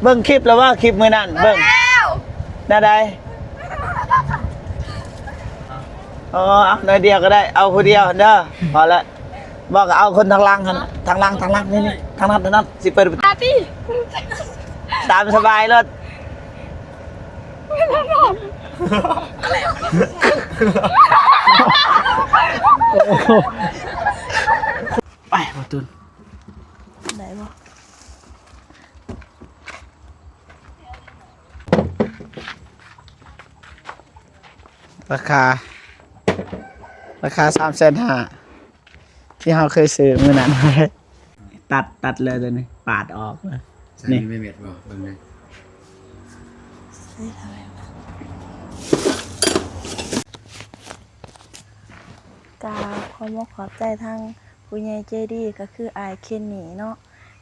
ເບິ່ງຄລິບແລ້ວບໍ່? ຄລິບມື້ນັ້ນເບິ່ງ ແລ້ວ ແນວໃດ? ອໍ ເອົາໜ້ອຍດຽວກໍໄດ້ ເອົາຜູ້ດຽວເດີ ພໍລະ. ບໍ່ກໍເອົາຄົນທາງຫຼັງຫັ້ນ ທາງຫຼັງ ທາງຫຼັງ ນີ້ໆ ທາງນັ້ນ ທາງນັ້ນ ຊິເປີດປະຕູ ຕາມສະບາຍໂລດ. ໄປ ບໍ່ຕຸນ ໄດ້ບໍ່? ລາຄາ ລາຄາສາມແສນຫ້າ ທີ່ເຮົາເຄີຍຊື້ມື້ນັ້ນ. ຕັດ ຕັດເລີຍໂຕນີ້ ປາດອອກເລີຍ. ໃສ່ ນີ້ ມີເມັດບໍ່? ເບິ່ງແດ່. ກາບຂອບມຸກຂອບໃຈທາງຜູ້ໃຫຍ່ໃຈດີ ກໍຄືອ້າຍເຄນນີເນາະ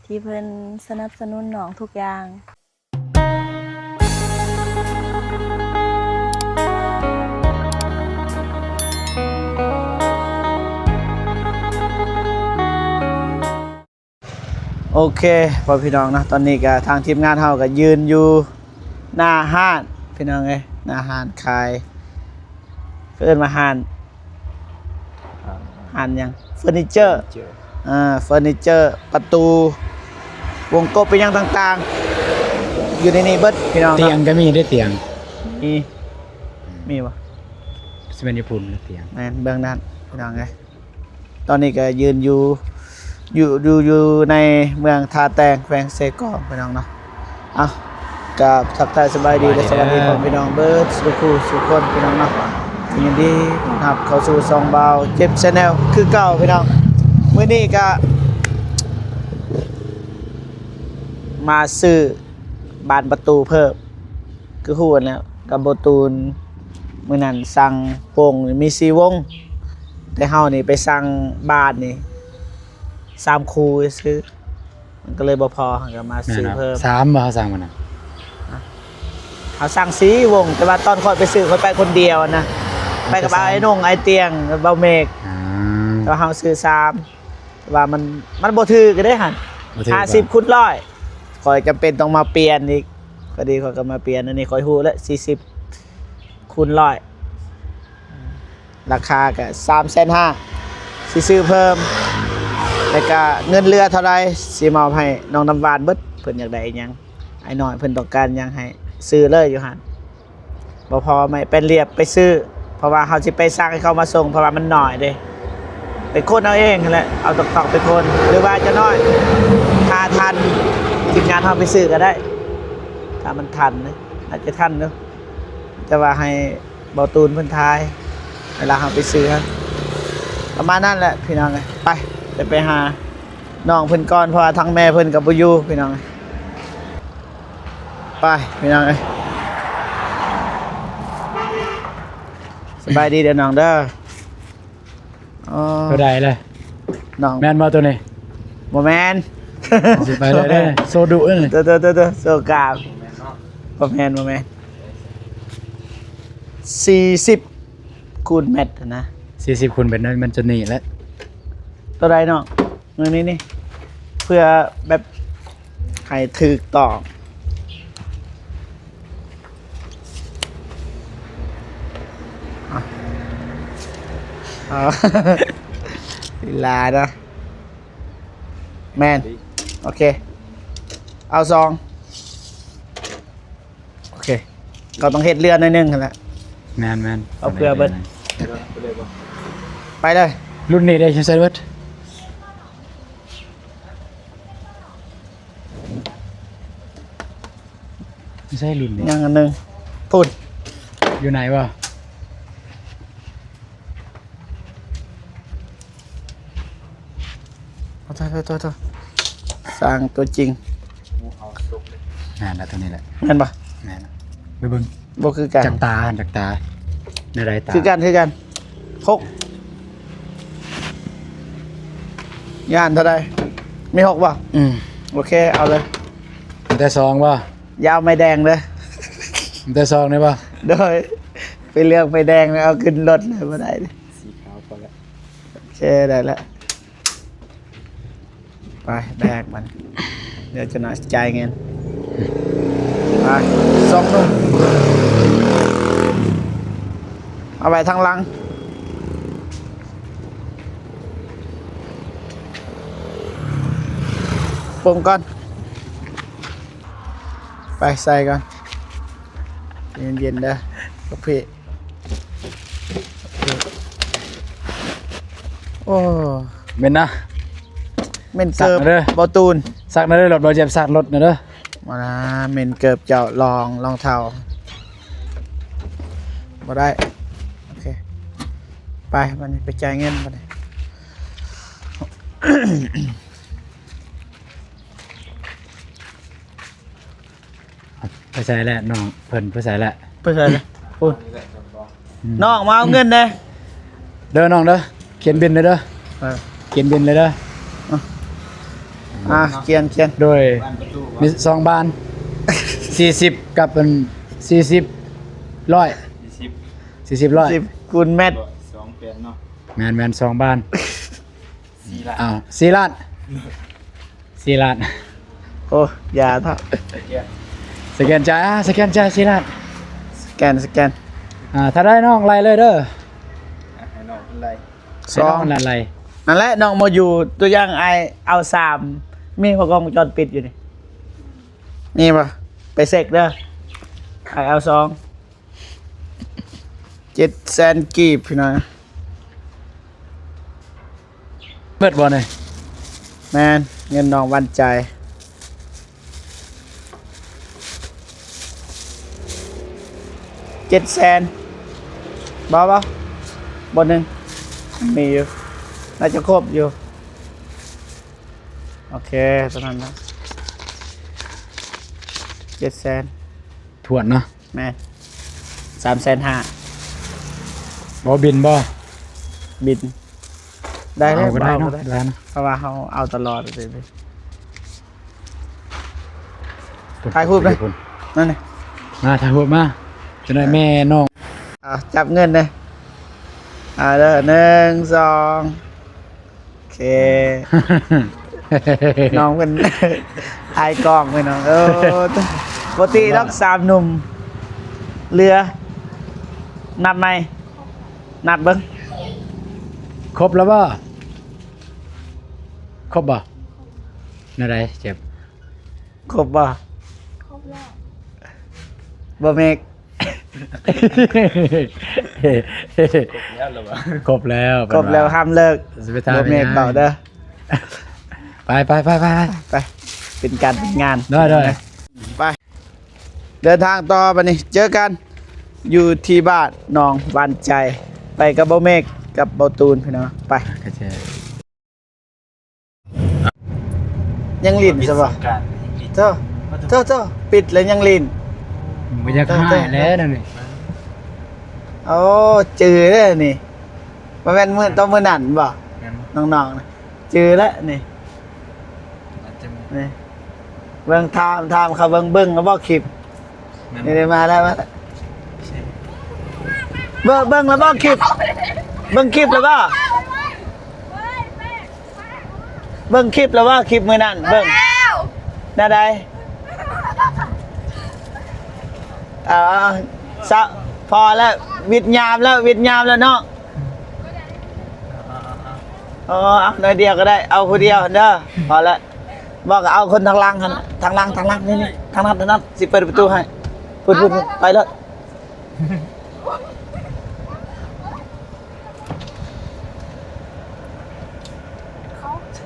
ທີ່ເພິ່ນສະໜັບສະໜູນນ້ອງທຸກຢ່າງ. ໂອເຄ ພໍ່ແມ່ພີ່ນ້ອງເນາະ ຕອນນີ້ກະທາງທີມງານເຮົາກະຢືນຢູ່ໜ້າຮ້ານ ພີ່ນ້ອງເອີຍ ໜ້າຮ້ານຂາຍ ເຂົາເອີ້ນວ່າຮ້ານ ຮ້ານຫຍັງ? ເຟີນີເຈີ ເຟີນີເຈີ ອ່າ ເຟີນີເຈີ ປະຕູ ວົງກົບ ອີ່ຫຍັງຕ່າງໆ ຢູ່ໃນນີ້ເບິດ ພີ່ນ້ອງເນາະ. ຕຽງກໍມີເດ້ ຕຽງ ມີ ມີບໍ່? ຊິແມ່ນຢູ່ພຸ້ນ ຕຽງ ແມ່ນ ເບື້ອງນັ້ນ ພີ່ນ້ອງເອີຍ. ຕອນນີ້ກໍຢືນຢູ່ ຢູ່ ຢູ່ ຢູ່ໃນເມືອງທ່າແຕງ ແຂວງເຊກອງ ພີ່ນ້ອງເນາະ. ເອົ້າ ກໍທັກທາຍສະບາຍດີ ສະບາຍດີ ແລະ ສະຫວັດດີພໍ່ແມ່ພີ່ນ້ອງເບິດສູ່ຜູ້ສູ່ຄົນ ພີ່ນ້ອງເນາະ. ຍິນດີຕ້ອນຮັບເຂົ້າສູ່ຊ່ອງບ່າວເຈັບ Channel ຄືເກົ່າ ພີ່ນ້ອງ. ມື້ນີ້ກໍມາຊື້ບານປະຕູເພີ່ມ ຄືຮູ້ຫັ້ນແຫຼະ ກັບບໍ່ຕູນ ມື້ນັ້ນສັ່ງວົງມີສີ່ວົງ ແຕ່ເຮົານີ້ໄປສັ່ງບານນີ້ສາມຄູ່ຊື່ ມັນກໍເລີຍບໍ່ພໍ ເຮົາກໍມາຊື້ເພີ່ມ. ແມ່ນບໍ່? ສາມບໍ່? ເຮົາສັ່ງມື້ນັ້ນ ເຮົາສັ່ງສີ່ວົງ ແຕ່ວ່າຕອນຂ້ອຍໄປຊື້ ຂ້ອຍໄປຄົນດຽວຫັ້ນນະ ໄປກັບອ້າຍນົງ ອ້າຍຕຽງ ເບົາເມກ ອ່າ ແຕ່ວ່າເຮົາຊື້ສາມ ແຕ່ວ່າມັນ ມັນບໍ່ຖືກເດ້ຫັ້ນ ບໍ່ຖືກ ຫ້າສິບຄູນຮ້ອຍ ຂ້ອຍຈຳເປັນຕ້ອງມາປ່ຽນອີກ ພໍດີຂ້ອຍກໍມາປ່ຽນ. ອັນນີ້ຂ້ອຍຮູ້ແລ້ວ ສີ່ສິບຄູນຮ້ອຍ ລາຄາກໍສາມແສນຫ້າ ຊິຊື້ເພີ່ມ ແລ້ວກໍເງິນເຫຼືອເທົ່າໃດ ຊິມອບໃຫ້ນ້ອງນ້ຳຫວານເບິດ ເພິ່ນຢາກໄດ້ອີ່ຫຍັງ ອ້າຍນ້ອຍເພິ່ນຕ້ອງການຫຍັງ ໃຫ້ຊື້ເລີຍຢູ່ຫັ້ນ. ບໍ່ພໍໄມ້ແປ້ນລຽບໄປຊື້ ເພາະວ່າເຮົາຊິໄປສັ່ງໃຫ້ເຂົາມາສົ່ງ ເພາະວ່າມັນໜ້ອຍເດ້ ໄປຄົນເອົາເອງຫັ້ນແຫຼະ ເອົາຕອກໆໄປຄົນ ຫຼືວ່າຈະໜ້ອຍ ຖ້າທັນ ທີມງານເຮົາໄປຊື້ກໍໄດ້ ຖ້າມັນທັນເດ້ ອາດຈະທັນຢູ່ ແຕ່ວ່າໃຫ້ເບົາຕູນເພິ່ນຖ່າຍ ເວລາເຮົາໄປຊື້ຫັ້ນ ປະມານນັ້ນແຫຼະພີ່ນ້ອງເອີຍ. ໄປ ຈະໄປຫາ ນ້ອງເພິ່ນກ່ອນ ເພາະວ່າທາງແມ່ເພິ່ນກໍບໍ່ຢູ່ພີ່ນ້ອງ. ໄປພີ່ນ້ອງເອີຍ ສະບາຍດີເດີນ້ອງເດີ. ອໍ ຕົວໃດລະນ້ອງ? ແມ່ນບໍ່ຕົວນີ້? ບໍ່ແມ່ນ ຊິໄປເລີຍເດີ ໂຊດຸເອີຍ ໂຕ ໂຕ ໂຕ ໂຕ ໂຊກາບ ບໍ່ແມ່ນ ບໍ່ແມ່ນ ສີ່ສິບຄູນແມັດນະ ສີ່ສິບຄູນແມັດນັ້ນມັນຈະໜີແລ້ວ. ຕົວໃດນ້ອງ? ນີ້ ນີ້ ນີ້ ເພື່ອແບບໃຫ້ຖືກຕ້ອງ ອ່ະ ເອີ ເວລາເນາະ ແມ່ນ ໂອເຄ ເອົາສອງ ໂອເຄ ກໍຕ້ອງເຮັດເລື່ອນໜ້ອຍໜຶ່ງຫັ້ນແຫຼະ ແມ່ນໆ ເອົາເພື່ອເບິດ ໄປເລີຍ ລຸ້ນນີ້ເດ້ ໃສ່ເບິດ ໃສ່ລຸ້ນນີ້ ຍັງອັນໜຶ່ງ ພຸ້ນ ຢູ່ໃນບໍ່? ໂອ້ ໂຕ ໂຕ ໂຕ ຊ່າງຕົວຈິງ ແມ່ນລະ ຕົວນີ້ແຫຼະ ແມ່ນບໍ່? ແມ່ນ ໄປເບິ່ງ ບໍ່ຄືກັນ ຈັກຕາ ຈັກຕາ ແນວໃດຕາ ຄືກັນ ຄືກັນ ຫົກ ຢ້ານເທົ່າໃດ? ມີຫົກບໍ່? ອືມ ໂອເຄ ເອົາເລີຍ ແຕ່ສອງບໍ່? ຢ່າເອົາໄມ້ແດງເດີ ແຕ່ສອງນີ້ບໍ່? ໂດຍ ໄປເລືອກໄມ້ແດງແລ້ວເອົາຂຶ້ນລົດເລີຍ ບໍ່ໄດ້ເດ້ ສີຂາວພໍແລ້ວ ໂອເຄ ໄດ້ແລ້ວ ໄປແບກມັນ ດຽວຈະໜ້ອຍຈ່າຍເງິນ ໄປ ສອງໜຸ່ມ ເອົາໄວ້ທາງຫຼັງ ປົງກ່ອນ ໄປໃສ່ກ່ອນ ເຢັນໆເດີ ໂອເຄ. ໂອ້ ເໝັນນະ ເໝັນເກີບ ຊັກແດ່ເດີ ບໍ່ຕູນ ຊັກແດ່ເດີ ລົດບໍ່ຈຽບ ຊັກລົດແດ່ເດີ ບໍ່ນະ ເໝັນເກີບເຈົ້າ ລອງ ລອງເທົ້າ ບໍ່ໄດ້ ໂອເຄ ໄປ ບັດນີ້ໄປຈ່າຍເງິນບັດນີ້. ໄປໃສແລ້ວນ້ອງເພິ່ນ ໄປໃສແລ້ວ ໄປໃສແລ້ວ ພຸ້ນ ອືມ ນ້ອງມາເອົາເງິນແດ່ ເດີນ້ອງເດີ ຂຽນບິນເລີຍເດີ ເອີ ຂຽນບິນເລີຍເດີ ອ່າ ອ່າ ຂຽນ ຂຽນ ໂດຍ ມີສອງບານ ສີ່ສິບກັບອັນ ສີ່ສິບ ຮ້ອຍ ສີ່ສິບ ສີ່ສິບ ຮ້ອຍ ສິບຄູນແມັດ ສອງແປດເນາະ ແມ່ນໆ ສອງບານ ສີ່ລ້ານ ອ້າວ ສີ່ລ້ານ ສີ່ລ້ານ ໂອ້ ຢ່າເຖາະ ສະແກນ ສະແກນຈ່າຍ ອ່າ ສະແກນຈ່າຍ ສີ່ລ້ານ ສະແກນ ສະແກນ ອ່າ ຖ້າໄດ້ນ້ອງໄລ່ເລີຍເດີ ອ່ະ ໃຫ້ນ້ອງເພິ່ນໄລ່ ສອງ ໃຫ້ນ້ອງເພິ່ນໄລ່ ນັ້ນແຫຼະ ນ້ອງບໍ່ຢູ່ ຕົວຢ່າງອ້າຍເອົາສາມ ມີກ້ອງວົງຈອນປິດຢູ່ນີ້ ມີບໍ່ ໄປເຊັກເດີ ອ້າຍເອົາສອງ ເຈັດແສນກີບ ພີ່ນ້ອງ ເບິດບໍ່ນີ້ ແມ່ນ ເງິນນ້ອງຫວັນໃຈ ເຈັດແສນ ບໍ່ ບໍ່ ບໍ່ໜຶ່ງ ມີຢູ່ ໜ້າຈະຄົບຢູ່ ໂອເຄ ຕົວນັ້ນນະ ເຈັດແສນ ຖ້ວນເນາະ ແມ່ນ ສາມແສນຫ້າ ບໍ່ບິນບໍ່ ບິນ ໄດ້ແລ້ວ ເອົາກໍໄດ້ເນາະ ໄດ້ນະ ເພາະວ່າເຮົາເອົາຕະຫຼອດເລີຍ ຖ່າຍຮູບເລີຍ ນັ້ນນີ້ ມາຖ່າຍຮູບມາ ຈະໄດ້ແມ່ນ້ອງ ອ່າ ຈັບເງິນເລີຍ ອ່າ ເດີ ໜຶ່ງ ສອງ ໂອເຄ ນ້ອງເພິ່ນອາຍກ້ອງໄປນ້ອງ ເອີ ປົກກະຕິດອກສາມໜຸ່ມ ເຫຼືອ ນັບໃໝ່ ນັບເບິ່ງ ຄົບແລ້ວບໍ່ ຄົບບໍ່ ແນວໃດເຈັບ ຄົບບໍ່ ຄົບແລ້ວ ບໍ່ເມກ ຄົບແລ້ວ ຄົບແລ້ວ ຄົບແລ້ວ ຫ້າມເລີກ ຊິໄປຖາມ ບໍ່ເມກເວົ້າເດີ ໄປ ໄປ ໄປ ໄປ ໄປ ເປັນການເປັນງານ ໄດ້ ໄດ້ ໄປ ເດີນທາງຕໍ່ ບັດນີ້ເຈີກັນຢູ່ທີ່ບ້ານໜອງຫວານໃຈ ໄປກັບບໍ່ເມກກັບບໍ່ຕູນ ພີ່ນ້ອງ ໄປ. ຍັງຫຼິ້ນຊະບໍ່ ໂທ້ ໂທ້ ໂທ້ ປິດແລ້ວຍັງຫຼິ້ນ ບໍ່ຢາກຫາຍແລ້ວນັ້ນນີ້ ໂອ້ ຈື່ເດ້ນີ້ ບໍ່ແມ່ນມື້ ຕອນມື້ນັ້ນບໍ່ ແມ່ນ ນ້ອງໆ ນະ ຈື່ແລ້ວນີ້ ນີ້ ເບິ່ງ ຖາມ ຖາມເຂົາເບິ່ງ ເບິ່ງແລ້ວບໍ່ຄລິບ ແມ່ນ ນີ້ ມາແລ້ວ ມາແລ້ວ ເບິ່ງ ເບິ່ງແລ້ວບໍ່ຄລິບ ເບິ່ງຄລິບແລ້ວບໍ່ ເບິ່ງຄລິບແລ້ວບໍ່ ຄລິບມື້ນັ້ນ ເບິ່ງ ເບິ່ງແລ້ວ ແນວໃດ ເອົາ ເອົາ ຊະ ພໍແລ້ວ ວິດຍາມແລ້ວ ວິດຍາມແລ້ວເນາະ ເອົາ ເອົາ ເອົາ ເອົາ ໜ້ອຍດຽວກໍໄດ້ ເອົາຜູ້ດຽວເດີ ພໍແລ້ວ ບໍ່ກໍເອົາຄົນທາງຫຼັງຫັ້ນ ທາງຫຼັງ ທາງຫຼັງ ນີ້ ນີ້ ທາງນັ້ນ ທາງນັ້ນ ຊິເປີດປະຕູໃຫ້ ພຸ້ນ ພຸ້ນ ພຸ້ນ ໄປເລີຍ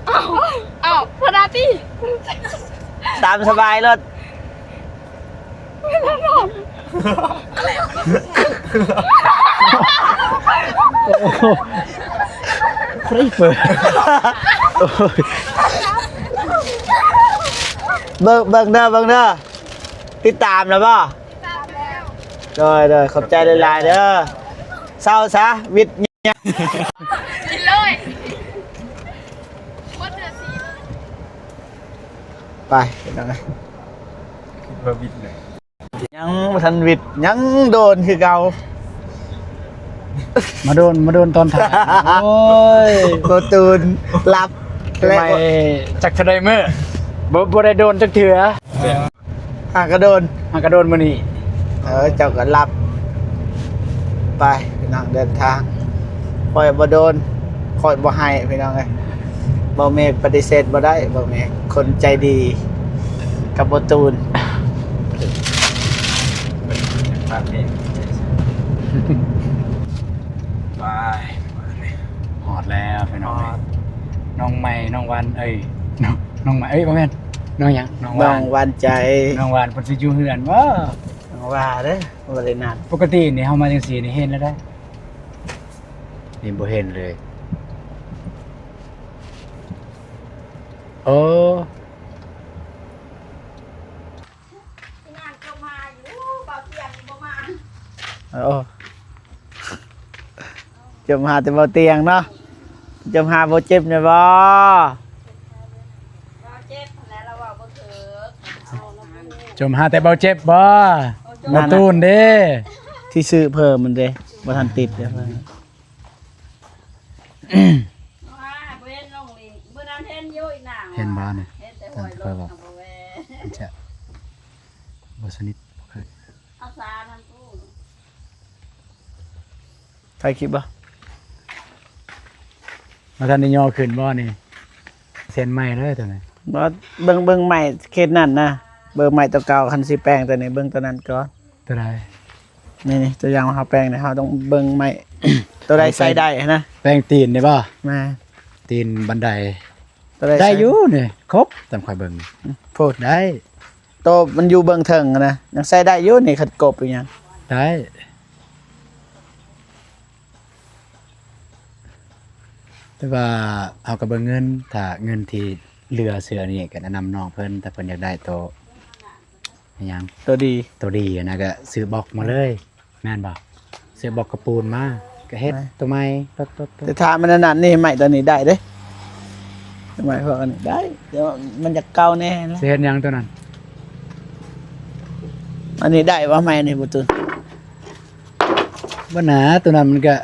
ເອົາ ເອົາ ພະນາຕີ ຕາມສະບາຍໂລດ ໂອ້ໂຫ ໂອ້ຍ ເບິ່ງ ເບິ່ງເດີ ເບິ່ງເດີ ຕິດຕາມແລ້ວບໍ່? ໂດຍ ໂດຍ ຂອບໃຈຫຼາຍໆເດີ ເຊົາຊະ ວິດຍາ ກິນເລີຍ ໝົດເທື່ອສີ່ ໄປ ໄປ ຄິດວ່າວິດແຫຼະ ຍັງບໍ່ທັນວິດ ຍັງໂດນຄືເກົ່າ ມາໂດນ ມາໂດນຕອນທ້າຍ ໂອ້ຍ ໂກຕູນ ຫຼັບ ແລ້ວ ຈັກເທົ່າໃດມື້ ບໍ່ ບໍ່ໄດ້ໂດນຈັກເທື່ອ. ຫາກະໂດນ ຫາກະໂດນມື້ນີ້ ເອີ ເຈົ້າກໍລັບໄປ ພີ່ນ້ອງເດີນທາງ. ຂ້ອຍບໍ່ໂດນ ຂ້ອຍບໍ່ໃຫ້ ພີ່ນ້ອງເອີຍ. ບໍ່ແມ່ນປະຕິເສດບໍ່ໄດ້ ບໍ່ແມ່ນ ຄົນໃຈດີກັບບໍ່ຕູນ. ໄປ ຮອດແລ້ວພີ່ນ້ອງເອີຍ. ນ້ອງໃໝ່ ນ້ອງວັນ ເອີຍ ນ້ອງ ນ້ອງໃໝ່ ເອີຍ ບໍ່ແມ່ນ ນ້ອງຫຍັງ ນ້ອງວານ ນ້ອງວານໃຈ ນ້ອງວານເພິ່ນຊິຢູ່ເຮືອນບໍ່? ນ້ອງວ່າເດ້ ບໍ່ໄດ້ນັດ. ປົກກະຕິນີ້ເຮົາມາຈັ່ງຊີ້ນີ້ເຫັນແລ້ວໄດ໋ ນີ້ບໍ່ເຫັນເລີຍ. ໂອ້ ນາງຈົມຫາຢູ່ ບ່າວຕຽງບໍ່ມາ. ໂອ້ ຈົມຫາແຕ່ບ່າວຕຽງເນາະ. ຈົມຫາບໍ່ເຈັບແມ່ນບໍ່? ເວົ້າເຈັບຫັ້ນແຫຼະ ລາວເວົ້າບໍ່ຖືກ. ຈົມຫາແຕ່ບ່າວເຈັບບໍ່? ບໍ່ ບໍ່ ບໍ່ ຕູນເດ້ ທີ່ຊື້ເພີ່ມມັນເດ້ ບໍ່ທັນຕິດເດ້. ວ່າບໍ່ເຫັນນ້ອງລີ້ ມື້ນັ້ນເຫັນຢູ່ອີນາງ ເຫັນບໍ່ນີ້? ເຫັນແຕ່ຫ້ວຍລົດ ຕາມທີ່ຂ້ອຍເວົ້າ ບໍ່ແວ່ ຈະບໍ່ສະໜິດ ບໍ່ເຄີຍ ພາສານັ້ນພຸ້ນ. ຖ່າຍຄລິບບໍ່? ບໍ່ທັນໄດ້ຍໍຂຶ້ນບໍ່ນີ້? ເຊັນໃໝ່ເດີຕົວນີ້. ບໍ່ ເບິ່ງ ເບິ່ງໃໝ່ເຂດນັ້ນນະ ເບິ່ງໃໝ່ຕົວເກົ່າ. ຄັນຊິແປງຕົວນີ້ ເບິ່ງຕົວນັ້ນກ່ອນ. ຕົວໃດ? ນີ້ໆ ຕົວຢ່າງເຮົາແປງນີ້ ເຮົາຕ້ອງເບິ່ງໃໝ່ ຕົວໃດໃຊ້ໄດ້ຫັ້ນນະ. ແປງຕີນນີ້ບໍ່? ແມ່ນ. ຕີນບັນໄດ ຕົວໃດ ໄດ້ຢູ່ນີ້ ຄົບ ຕາມຂ້ອຍເບິ່ງ ອືມ ໂພດ ໄດ້. ໂຕມັນຢູ່ເບື້ອງເທິງຫັ້ນນະ ຍັງໃຊ້ໄດ້ຢູ່ນີ້ ຄັນກົບອີຫຍັງ ໄດ້. ແຕ່ວ່າເຮົາກໍເບິ່ງເງິນ ຖ້າເງິນທີ່ເຫຼືອເສືອນີ້ກໍແນະນຳນ້ອງເພິ່ນ ຖ້າເພິ່ນຢາກໄດ້ໂຕອີຫຍັງ ໂຕດີ ໂຕດີຫັ້ນນະ ກໍຊື້ບລັອກມາເລີຍ ແມ່ນບໍ່? ຊື້ບລັອກກະປູນມາ ກໍເຮັດ ແມ່ນ ໂຕໃໝ່ ໂຕໆໆ. ແຕ່ຖ້າມັນອັນນັ້ນນີ້ ໄມ້ຕົວນີ້ໄດ້ເດ້ ໄມ້ພວກອັນນີ້ໄດ້ ແຕ່ວ່າມັນຢາກເກົ່າແດ່ນະ. ຊິເຮັດຫຍັງຕົວນັ້ນ? ອັນນີ້ໄດ້ບໍ່ ໄມ້ນີ້ ບໍ່ຕຸນ? ບໍ່ໜາ ຕົວນັ້ນມັນກະ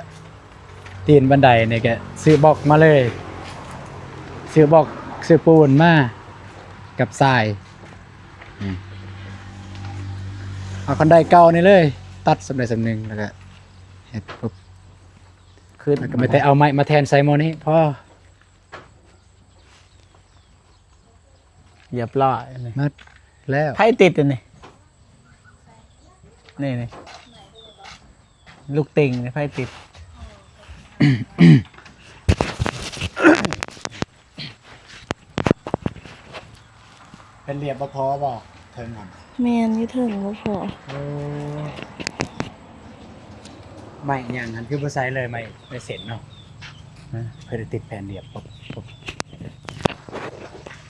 ຕີນບັນໄດນີ້ກະຊື້ບລັອກມາເລີຍ ຊື້ບລັອກ ຊື້ປູນມາກັບຊາຍ ນີ້ ເອົາຄັນໄດເກົ່ານີ້ເລີຍ ຕັດສ່ຳໃດສ່ຳໜຶ່ງ ແລ້ວກະເຮັດປຸບ ຂຶ້ນ ແລ້ວກະມີແຕ່ເອົາໄມ້ມາແທນໃສ່ໝໍ້ນີ້ພໍ. ຮຽບຮ້ອຍ ໝົດແລ້ວ ໃຜຕິດອັນນີ້? ນີ້ໆ ລູກຕິ່ງນີ້ໃຜຕິດ? ແຜ່ນລຽບບໍ່ພໍບໍ່? ເທິງຫັ້ນ ແມ່ນ ຢູ່ເທິງບໍ່ພໍ. ໂອ້ ໄມ້ຫຍັງຫັ້ນຄືບໍ່ໃສ່ເລີຍ ໄມ້ ໄມ້ເສັ້ນເນາະ. ຮະ? ເພິ່ນໄດ້ຕິດແຜ່ນລຽບ ປຶບ ປຶບ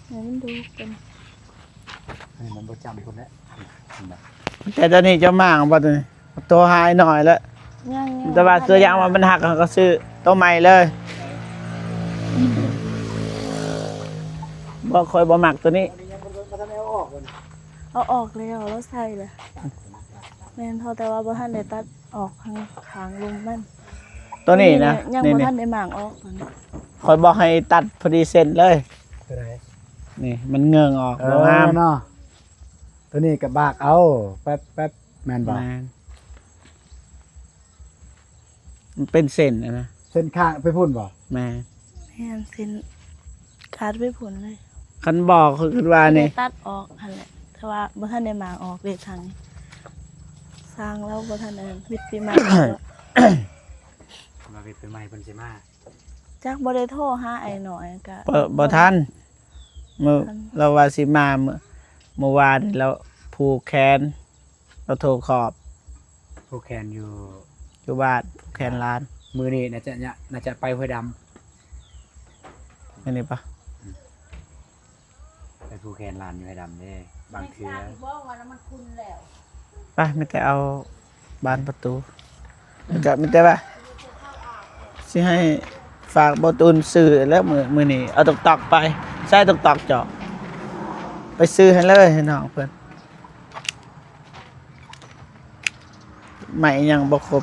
ໃຫ້ມັນດູກັນ ໃຫ້ມັນບໍ່ຈຳພຸ້ນແຫຼະ. ແຕ່ຕອນນີ້ເຈົ້າມາບໍ່? ໂທຫາອ້າຍນ້ອຍແລ້ວ ຍັງໆ ແຕ່ວ່າຕົວຢ່າງວ່າມັນຫັກ ເຮົາກໍຊື້ໂຕໃໝ່ເລີຍ. ບໍ່ ຂ້ອຍບໍ່ມັກຕົວນີ້. ເອົາອອກແລ້ວ ລາວໃສ່ແລ້ວ ແມ່ນ ເພາະແຕ່ວ່າບໍ່ທັນໄດ້ຕັດອອກຂ້າງ ຂ້າງລຸ່ມມັນ ຕົວນີ້ນະ ຍັງ ຍັງບໍ່ທັນໄດ້ໝາງອອກ. ຂ້ອຍບອກໃຫ້ຕັດພໍດີເສັ້ນເລີຍ. ຕົວໃດ? ນີ້ມັນເຫງິ່ງອອກ ເອີ ບໍ່ງາມເນາະ. ຕົວນີ້ກໍບາກເອົາ ແປັບໆ ແມ່ນບໍ່? ແມ່ນ. ມັນເປັນເສັ້ນຫັ້ນນະ ເສັ້ນຂ້າງໄປພຸ້ນບໍ່? ແມ່ນ ແມ່ນ ເສັ້ນຂາດໄປພຸ້ນເລີຍ. ຄັນບໍ່ ຂ້ອຍຄິດວ່ານີ້ ໄດ້ຕັດອອກຫັ້ນແຫຼະ ແຕ່ວ່າບໍ່ທັນໄດ້ໝາງອອກເດ້ທາງນີ້ ຊ່າງລາວບໍ່ທັນ ອັນ ວິດປີໃໝ່ ມາວິດປີໃໝ່ເພິ່ນຊິມາ. ຈັກ ບໍ່ໄດ້ໂທຫາອ້າຍນ້ອຍກະ ບໍ່ ບໍ່ທັນ ມື້ ລາວວ່າຊິມາ ມື້ ມື້ວານນີ້ລາວຜູກແຂນ ລາວໂທຂອບ ຜູກແຂນຢູ່ ຢູ່ບ້ານ ຜູກແຂນຫຼານ. ມື້ນີ້ໜ້າຈະ ໜ້າຈະໄປຫ້ວຍດຳ ມື້ນີ້ປະ? ອືມ ໄປຜູກແຂນຫຼານຢູ່ຫ້ວຍດຳເດ້ ບາງເທື່ອ ໄປ ມີແຕ່ເອົາບານປະຕູ ກະມີແຕ່ວ່າຊິໃຫ້ຝາກບໍ່ຕູນຊື້ແລ້ວ. ມື້ ມື້ນີ້ເອົາຕົກຕອກໄປ ໃຊ້ຕົກຕອກເຈາະ ໄປຊື້ໃຫ້ເລີຍ ໃຫ້ນ້ອງເພິ່ນ. ໄມ້ຍັງບໍ່ຄົບ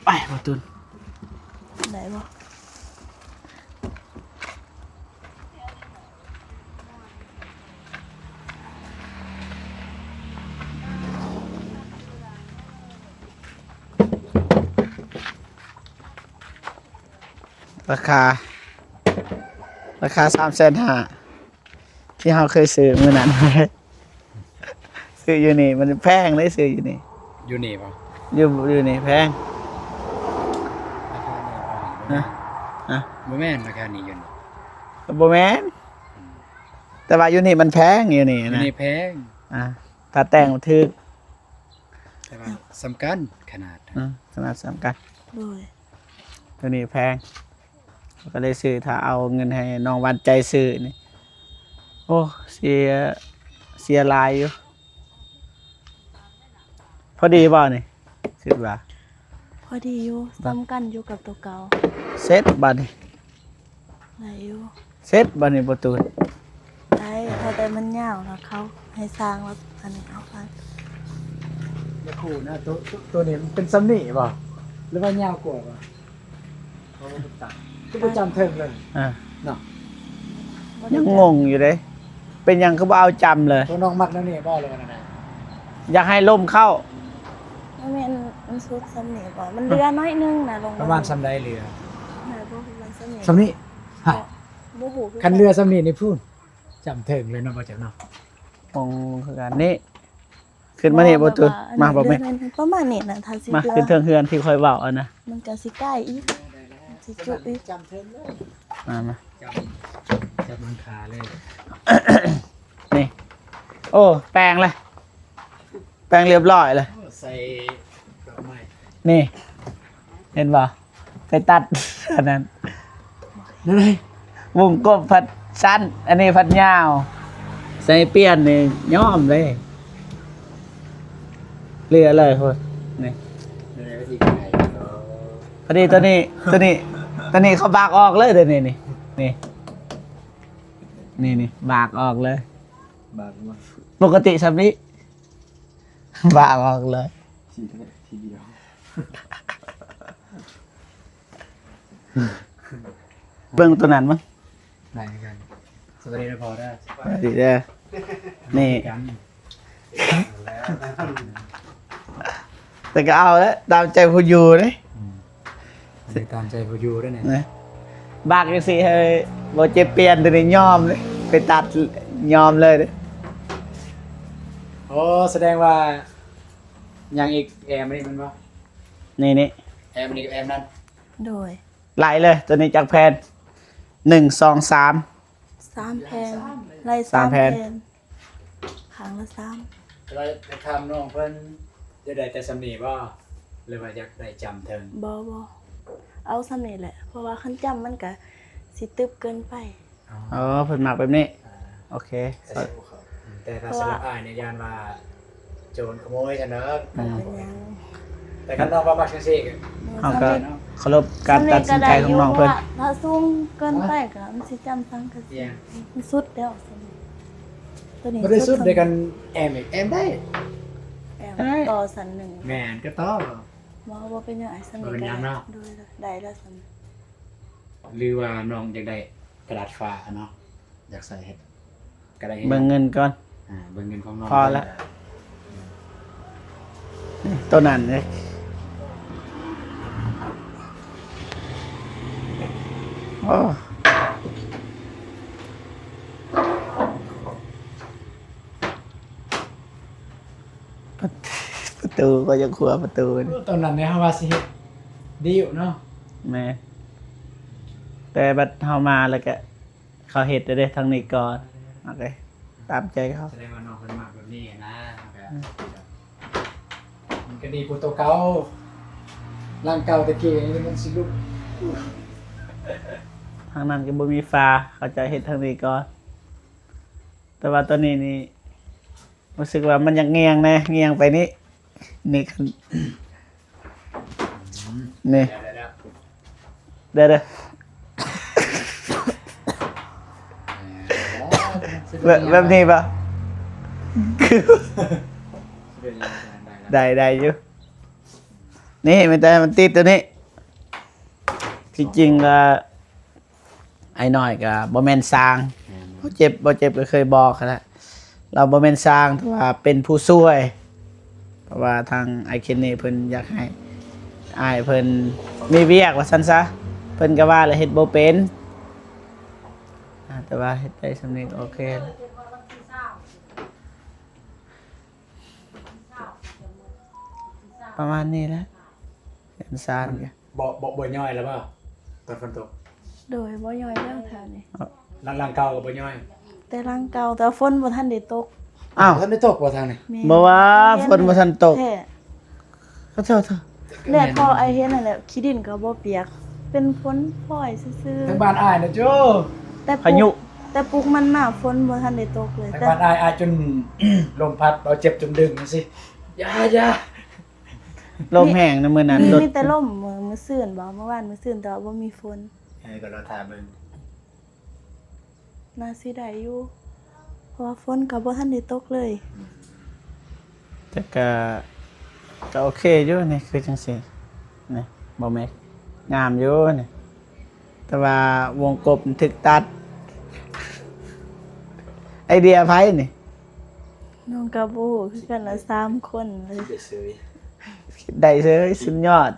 ໄປ ບໍ່ຕຸນ ໄດ້ບໍ່? ລາຄາ ລາຄາສາມແສນຫ້າ ທີ່ເຮົາເຄີຍຊື້ມື້ນັ້ນ ຊື້ຢູ່ນີ້ມັນແພງເດ້ ຊື້ຢູ່ນີ້ ຢູ່ນີ້ບໍ່? ຢູ່ ຢູ່ນີ້ແພງ ລາຄານີ້ບໍ່? ຮະ? ຮະ? ບໍ່ແມ່ນ ລາຄານີ້ຢູ່ນີ້ ກໍບໍ່ແມ່ນ ອືມ ແຕ່ວ່າຢູ່ນີ້ມັນແພງ ຢູ່ນີ້ນະ ຢູ່ນີ້ແພງ ອ່າ ຖ້າແຕ່ງມັນຖືກ ແຕ່ວ່າສ່ຳກັນຂະໜາດ ອືມ ຂະໜາດສ່ຳກັນ ໂດຍ ໂຕນີ້ແພງ ກໍເລີຍຊື້ ຖ້າເອົາເງິນໃຫ້ນ້ອງຫວານໃຈຊື້ນີ້ ໂອ້ ເສຍ ເສຍຫຼາຍຢູ່ ພໍດີບໍ່ນີ້? ຄິດວ່າ ພໍດີຢູ່ ສ່ຳກັນຢູ່ກັບໂຕເກົ່າ ເສັດບາດນີ້ ໄດ້ຢູ່ ເສັດບາດນີ້ປະຕູ ໄດ້ ຖ້າແຕ່ມັນຍາວນະ ເຂົາໃຫ້ຊ່າງແລ້ວ ອັນນີ້ເອົາໄປ ຢ່າຂູ່ນະ ໂຕ ໂຕ ໂຕນີ້ມັນເປັນສ່ຳນີ້ບໍ່ ຫຼືວ່າຍາວກວ່າບໍ່? ເຂົາຕັດ ຄືບໍ່ຈ້ຳເທິງເລີຍ ອ່າ ເນາະ ຍັງງົງຢູ່ເດ້ ເປັນຫຍັງຄືບໍ່ເອົາຈ້ຳເລີຍ? ໂຕນ້ອງມັກແນວນີ້ບໍ່ ຫຼືວ່າແນວໃດ? ຢາກໃຫ້ລົມເຂົ້າ ບໍ່ແມ່ນ ມັນສຸດສ່ຳນີ້ບໍ່ ມັນເຫຼືອໜ້ອຍໜຶ່ງນະ ລົງມາ ປະມານສ່ຳໃດເຫຼືອ? ແມ່ນບໍ່ ປະມານສ່ຳນີ້ ສ່ຳນີ້ ຮະ ບໍ່ຮູ້ຄືກັນ ຄັນເຫຼືອສ່ຳນີ້ນີ້ພຸ້ນ ຈ້ຳເທິງເລີຍເນາະ ບໍ່ຈັກເນາະ ງົງຄືກັນນີ້ ຂຶ້ນມານີ້ບໍ່ຕູນ ມາບໍ່ແມ່ ປະມານນີ້ນະ ຖ້າຊິ ມາຂຶ້ນເທິງເຮືອນທີ່ຂ້ອຍເວົ້າອັນນະ ມັນກະຊິໃກ້ອີກ ຊິຈຸອີກ ມາ ມາ ຈັບ ຈັບມັນຄາເລີຍ ນີ້ ໂອ້ ແປງເລີຍ ແປງລຽບລ້ອຍເລີຍ ໃສ່ດອກໄມ້ ນີ້ ເຫັນບໍ່? ໄປຕັດອັນນັ້ນ ນັ້ນໃດ ວົງກົບພັດສັ້ນ ອັນນີ້ພັດຍາວ ໃສ່ປ່ຽນນີ້ຍອມເລີຍ ເຫຼືອເລີຍພຸ້ນ ນີ້ ນັ້ນໃດ ພໍດີໂຕນີ້ ໂຕນີ້ ໂຕນີ້ເຂົາບາກອອກເລີຍ ໂຕນີ້ ນີ້ ນີ້ ນີ້ ນີ້ ບາກອອກເລີຍ ບາກມາ ປົກກະຕິສ່ຳນີ້ ບາກອອກເລີຍ ທີ ທີດຽວ ເບິ່ງໂຕນັ້ນເບິ່ງ ໄດ້ຄືກັນ ສະບາຍດີເດີພໍ່ເດີ ສະບາຍດີເດີ ນີ້ ຄືກັນ ແຕ່ກໍເອົາແຫຼະ ຕາມໃຈຜູ້ຢູ່ເດ້ ອືມ ອັນນີ້ຕາມໃຈຜູ້ຢູ່ເດ້ນີ້ ນະ ບາກຈັ່ງຊີ້ໃຫ້ບໍ່ເຈັບປ່ຽນ ໂຕນີ້ຍອມເດ້ ໄປຕັດຍອມເລີຍເດ້ ໂອ້ ສະແດງວ່າ ຍັງອີກແອມນີ້ແມ່ນບໍ່? ນີ້ ນີ້ ແອມນີ້ກັບແອມນັ້ນ ໂດຍ ໄລ່ເລີຍ ໂຕນີ້ຈັກແຜ່ນ? ໜຶ່ງ ສອງ ສາມ ສາມແຜ່ນ ໄລ່ສາມແຜ່ນ ຂ້າງລະສາມ ແຕ່ວ່າໄປຖາມນ້ອງເພິ່ນ ຢາກໄດ້ແຕ່ສ່ຳນີ້ບໍ່ ຫຼືວ່າຢາກໄດ້ຈ້ຳເທິງ? ບໍ່ ບໍ່ ເອົາສ່ຳນີ້ແຫຼະ ເພາະວ່າຄັນຈ້ຳມັນກະຊິຕຶບເກີນໄປ. ອໍ ເພິ່ນມັກແບບນີ້ ອ່າ ໂອເຄ ແຕ່ ແຕ່ຖ້າສຳລັບອ້າຍນີ້ຢ້ານວ່າໂຈນຂະໂມຍຊັ້ນດອກ ອືມ ເປັນຫຍັງ ແຕ່ຄັນນ້ອງວ່າມັກຈັ່ງຊີ້ກໍ ເຮົາກໍເຄົາລົບການຕັດສິນໃຈຂອງນ້ອງເພິ່ນ ຖ້າສູງເກີນໄປກໍມັນຊິຈ້ຳສັງກະສີ ມັນສຸດແລ້ວ ໂຕນີ້ບໍ່ໄດ້ສຸດ ສຸດເດ້ ຄັນແອມອີກ ແອມໄດ້ ແອມ ໄດ້ ຕໍ່ຊັ້ນໜຶ່ງ ແມ່ນ ກໍຕໍ່ ບໍ່ ບໍ່ເປັນຫຍັງ ອ້າຍ ສ່ຳນີ້ກໍໄດ້ ບໍ່ເປັນຫຍັງເນາະ ໂດຍ ໄດ້ແລ້ວສ່ຳນີ້ ຫຼືວ່ານ້ອງຢາກໄດ້ກະດາດຝາເນາະ ຢາກໃສ່ເຮັດ ກໍໄດ້ເຮັດ ເບິ່ງເງິນກ່ອນ ອ່າ ເບິ່ງເງິນຂອງນ້ອງ ພໍແລ້ວ ໂຕນັ້ນເດ້ ໂອ້ ປະ ປະຕູ ຂ້ອຍຢາກຂົວປະຕູນີ້ ໂອ້ ຕອນນັ້ນນີ້ເຮົາວ່າຊິເຮັດດີຢູ່ເນາະ ແມ່ນ ແຕ່ບັດເຮົາມາແລ້ວກະ ເຂົາເຮັດແລ້ວເດ້ ທາງນີ້ກ່ອນ ໂອເຄ ຕາມໃຈເຂົາ ສະແດງວ່ານ້ອງເພິ່ນມັກແບບນີ້ນະ ມັນກະ ອືມ ມັນກະດີກວ່າໂຕເກົ່າ ຫຼັງເກົ່າແຕ່ກີ້ນີ້ມັນຊິລຸກ ທາງນັ້ນກໍບໍ່ມີຝາ ເຂົາເຈົ້າເຮັດທາງນີ້ກ່ອນ ແຕ່ວ່າຕອນນີ້ນີ້ ຮູ້ສຶກວ່າມັນຢາກງ່ຽງແດ່ ງ່ຽງໄປນີ້ ນີ້ ນີ້ ດຽວ ດຽວ ດຽວ ແບບ ແບບນີ້ປະ? ໄດ້ ໄດ້ຢູ່ ນີ້ ມີແຕ່ໃຫ້ມັນຕິດຕົວນີ້ ທີ່ຈິງກໍ ອ້າຍນ້ອຍກໍບໍ່ແມ່ນຊ່າງ ແມ່ນ ບໍ່ເຈັບ ບໍ່ເຈັບກໍເຄີຍບອກຫັ້ນແຫຼະ ລາວບໍ່ແມ່ນຊ່າງ ແຕ່ວ່າເປັນຜູ້ຊ່ວຍ ເພາະວ່າທາງອ້າຍເຄນນີ້ເພິ່ນຢາກໃຫ້ອ້າຍເພິ່ນມີວຽກວ່າຊັ້ນຊະ ເພິ່ນກໍວ່າລະເຮັດບໍ່ເປັນ ອ່າ ແຕ່ວ່າເຮັດໄດ້ສ່ຳນີ້ກໍໂອເຄແລ້ວ ປະມານນີ້ແຫຼະ ເຮືອນຊານກໍ ບໍ່ ບໍ່ ບໍ່ຍ້ອຍແລ້ວບໍ່ ຕອນຝົນຕົກ? ໂດຍ ບໍ່ຍ້ອຍແລ້ວແຖວນີ້ ຫຼັງ ຫຼັງເກົ່າກໍບໍ່ຍ້ອຍ? ແຕ່ຫຼັງເກົ່າ ແຕ່ວ່າຝົນບໍ່ທັນໄດ້ຕົກ. ອ້າວ ບໍ່ທັນໄດ້ຕົກບໍ່ທາງນີ້? ແມ່ນ ບໍ່ວ່າຝົນບໍ່ທັນຕົກແທ້. ຂອໂທດ ແດດພໍອ້າຍເຫັນຫັ້ນແຫຼະ ຂີ້ດິນກໍບໍ່ປຽກ ເປັນຝົນຝອຍຊື່ໆ. ທາງບ້ານອ້າຍນະໂຈ້ ແຕ່ ພາຍຸ ແຕ່ປຸກມັນມາຝົນບໍ່ທັນໄດ້ຕົກເລີຍ. ທາງບ້ານອ້າຍ ອ້າຍຈົນລົມພັດ ເອົາເຈັບຈົນດຶງຈັ່ງຊີ້ ຢ່າ ຢ່າ. ລົມແຮງນະມື້ນັ້ນ ມີ ລົດ ມີແຕ່ລົມ ມື້ ມື້ຊືນບໍ ມື້ວານມື້ຊືນ ແຕ່ວ່າບໍ່ມີຝົນ. ເອີ ກໍລໍຖ້າເບິ່ງ ໜ້າຊິໄດ້ຢູ່ ເພາະວ່າຝົນກໍບໍ່ທັນໄດ້ຕົກເລີຍ. ແຕ່ກໍ ກໍໂອເຄຢູ່ນີ້ ຄືຈັ່ງຊີ້ນີ້ ບໍ່ແມ່ນ ງາມຢູ່ນີ້ ແຕ່ວ່າວົງກົບມັນຖືກຕັດ. ໄອເດຍໃຜນີ້? ນ້ອງກໍບໍ່ຮູ້ຄືກັນລະ ສາມຄົນເລີຍ ໄດ້ເສີຍ ໄດ້ເສີຍ ສຸດຍອດ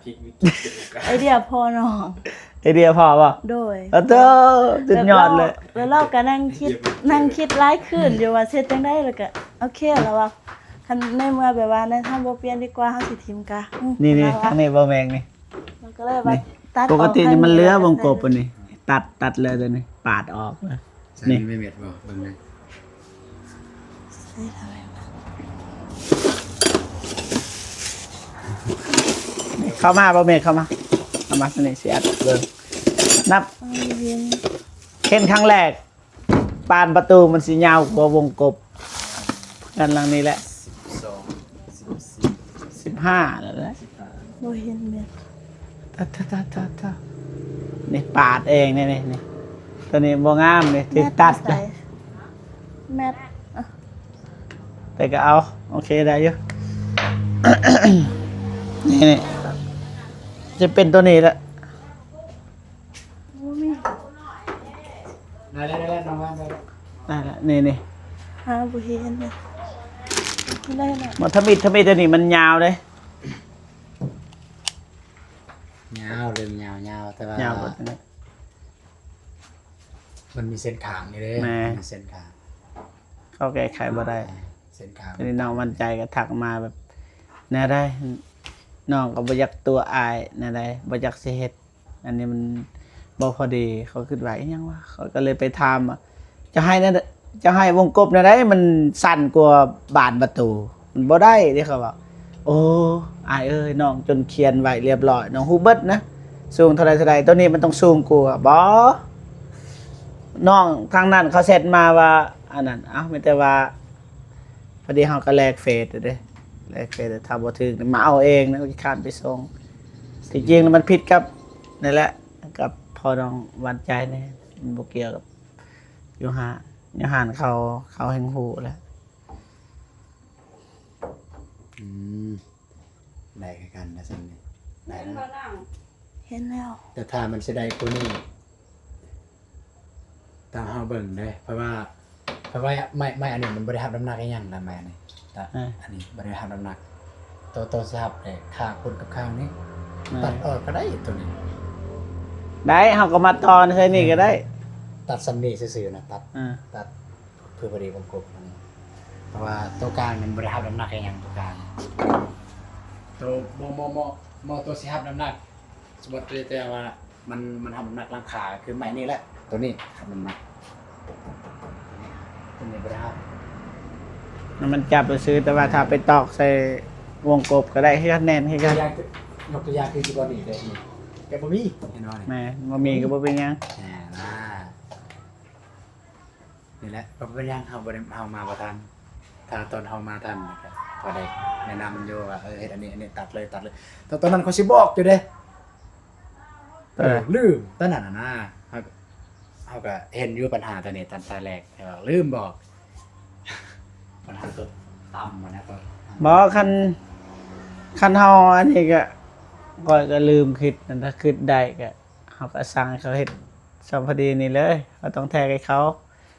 ໄອເດຍພໍ່ນ້ອງ ໄອເດຍພໍ່ບໍ່? ໂດຍ ໂອ້ໂຕ ສຸດຍອດເລີຍ ແລ້ວລາວກໍນັ່ງຄິດ ນັ່ງຄິດຫຼາຍຄືນຢູ່ວ່າຊິເຮັດຈັ່ງໃດ ແລ້ວກໍໂອເຄລະວ່າ ຄັນໃນເມື່ອແບບວ່າໃນທາງບໍ່ປ່ຽນດີກວ່າ ເຮົາຊິຖິ້ມກະ ນີ້ໆ ທາງນີ້ບໍ່ແມ່ນນີ້ ລາວກໍເລີຍວ່າ ນີ້ ຕັດ ປົກກະຕິນີ້ມັນເຫຼືອວົງກົບອັນນີ້ ຕັດ ຕັດເລີຍຕົວນີ້ ປາດອອກ ໃສ່ ນີ້ ມີແມ່ເມັດບໍ່? ເບິ່ງແດ່ ເຂົ້າມາບໍ່ແມ່ ເຂົ້າມາ ເຂົ້າມາ ນີ້ຊິອັດເບິ່ງ ນັບ ເຫັນ ເຫັນຄັ້ງແລກ ປານປະຕູມັນຊິຍາວກວ່າວົງກົບ ເຮືອນຫຼັງນີ້ແຫຼະ ສິບສອງ ສິບສີ່ ສິບຫ້າ ນັ້ນແຫຼະ ສິບຫ້າ ບໍ່ເຫັນແມ່ນ ຕາ ຕາ ຕາ ຕາ ຕາ ນີ້ປາດເອງນີ້ ນີ້ ນີ້ ຕົວນີ້ບໍ່ງາມນີ້ ຖືກຕັດ ແມັດ ແມັດ ແຕ່ກໍເອົາ ໂອເຄ ໄດ້ຢູ່ ນີ້ ນີ້ ຈະເປັນຕົວນີ້ແຫຼະ ບໍ່ມີ ໄດ້ແລ້ວ ໄດ້ແລ້ວ ນ້ອງວ່າໄດ້ແລ້ວ ໄດ້ແລ້ວ ນີ້ ນີ້ ຫາບໍ່ເຫັນເລີຍ ໄດ້ແລ້ວ ມັນທຳອິດ ທຳອິດ ອັນນີ້ມັນຍາວເດ້ ຍາວ ເລີ່ມຍາວ ຍາວ ແຕ່ວ່າ ຍາວກວ່າຕົວນີ້ ມັນມີເສັ້ນຂາງຢູ່ເດ້ ແມ່ນ ມີເສັ້ນຂາງ ເຂົາແກ້ໄຂບໍ່ໄດ້ ອ່າ ເສັ້ນຂາງ ອັນນີ້ນ້ອງຫວັ່ນໃຈກໍທັກມາແບບ ແນວໃດ ນ້ອງກໍບໍ່ຢາກຕົວະອ້າຍ ແນວໃດ ບໍ່ຢາກຊິເຮັດ ອັນນີ້ມັນບໍ່ພໍດີ ຂ້ອຍຄິດວ່າອີ່ຫຍັງວະ ຂ້ອຍກໍເລີຍໄປຖາມວ່າ ເຈົ້າໃຫ້ແນວ ເຈົ້າໃຫ້ວົງກົບແນວໃດມັນສັ້ນກວ່າບານປະຕູ ມັນບໍ່ໄດ້ເດ້ ເຂົາເວົ້າ ໂອ້ ອ້າຍເອີຍ ນ້ອງຈົນຂຽນໄວ້ລຽບລ້ອຍ ນ້ອງຮູ້ເບິດນະ ສູງເທົ່າໃດເທົ່າໃດ ໂຕນີ້ມັນຕ້ອງສູງກວ່າ ບໍ່ ນ້ອງທາງນັ້ນເຂົາແຊັດມາວ່າ ອັນນັ້ນ ເອົ້າ ມີແຕ່ວ່າ ພໍດີເຮົາກໍແລກເຟສເດ້ ແລກເຟສ ຖ້າບໍ່ຖືກນີ້ມາເອົາເອງນະ ຂີ້ຄ້ານໄປສົ່ງ ທີ່ຈິງແລ້ວມັນຜິດກັບ ນັ້ນແຫຼະ ກັບພໍ່ນ້ອງຫວັ່ນໃຈນີ້ ມັນບໍ່ກ່ຽວກັບຢູ່ຮ້ານ ຢູ່ຮ້ານເຂົາ ເຂົາແຮ່ງຮູ້ແຫຼະ ອືມ ໄດ້ຄືກັນນະຊັ້ນນີ້ ໄດ້ແລ້ວ ເຫັນແລ້ວ ແຕ່ຖ້າມັນຊິໄດ້ກວ່ານີ້ ຕາມເຮົາເບິ່ງເດ້ ເພາະວ່າ ເພາະວ່າໄມ້ ໄມ້ອັນນີ້ມັນບໍ່ໄດ້ຮັບນ້ຳໜັກອີ່ຫຍັງນະ ໄມ້ອັນນີ້ ຕາ ເອີ ອັນນີ້ບໍ່ໄດ້ຮັບນ້ຳໜັກ ໂຕ ໂຕຊິຮັບແຕ່ຂ້າງພຸ້ນກັບຂ້າງນີ້ ເອີ ຕັດອອກກໍໄດ້ໂຕນີ້ ໄດ້ ເຮົາກໍມາຕໍ່ໃສ່ນີ້ກໍໄດ້ ຕັດສ່ຳນີ້ຊື່ໆນະ ຕັດ ເອີ ຕັດ ເພື່ອພໍດີວົງກົບຫັ້ນ ເພາະວ່າໂຕກາງມັນບໍ່ໄດ້ຮັບນ້ຳໜັກອີ່ຫຍັງ ໂຕກາງ ໂຕ ໝໍ ໝໍ ໝໍ ໝໍໂຕຊິຮັບນ້ຳໜັກ ສົມມຸດແຕ່ວ່າມັນ ມັນຮັບນ້ຳໜັກຫຼັງຄາ ຄືໄມ້ນີ້ແຫຼະ ໂຕນີ້ຮັບນ້ຳໜັກ ໂຕນີ້ບໍ່ໄດ້ຮັບ ມັນຈັບຊື່ໆ ແຕ່ວ່າຖ້າໄປຕອກໃສ່ວົງກົບກໍໄດ້ຄືກັນ ແໜ້ນຄືກັນ ຍົກຕົວຢ່າງຄື ຍົກຕົວຢ່າງຄືຢູ່ບ່ອນນີ້ເດ້ ແຕ່ບໍ່ມີ ເຫັນບໍ່ນີ້ ແມ່ນ ບໍ່ມີກໍບໍ່ເປັນຫຍັງ ແມ່ນລະ. ນີ້ແຫຼະ ບໍ່ເປັນຫຍັງ ເຮົາບໍ່ໄດ້ ເຮົາມາບໍ່ທັນ ຖ້າຕອນເຮົາມາທັນ ກໍພໍໄດ້ແນະນຳຢູ່ວ່າ ເອີ ເຮັດອັນນີ້ ອັນນີ້ ຕັດເລີຍ ຕັດເລີຍ ແຕ່ຕອນນັ້ນຂ້ອຍຊິບອກຢູ່ເດ້ ເອີ ເອີ ລືມຕອນນັ້ນນະ ເຮົາ ເຮົາກໍເຫັນຢູ່ບັນຫາຕົວນີ້ ຕອນຕາແລກ ແຕ່ວ່າລືມບອກ ບັນຫາຕົວຕ່ຳຫັ້ນນະ ກໍ ບໍ່ ຄັນ ຄັນເຮົາອັນນີ້ກໍ ຂ້ອຍກໍລືມຄິດ ຄັນຖ້າຄິດໄດ້ກໍ ເຮົາກໍສັ່ງໃຫ້ເຂົາເຮັດ ຊ່ຳພໍດີນີ້ເລີຍ ເຮົາຕ້ອງແທກໃຫ້ເຂົາ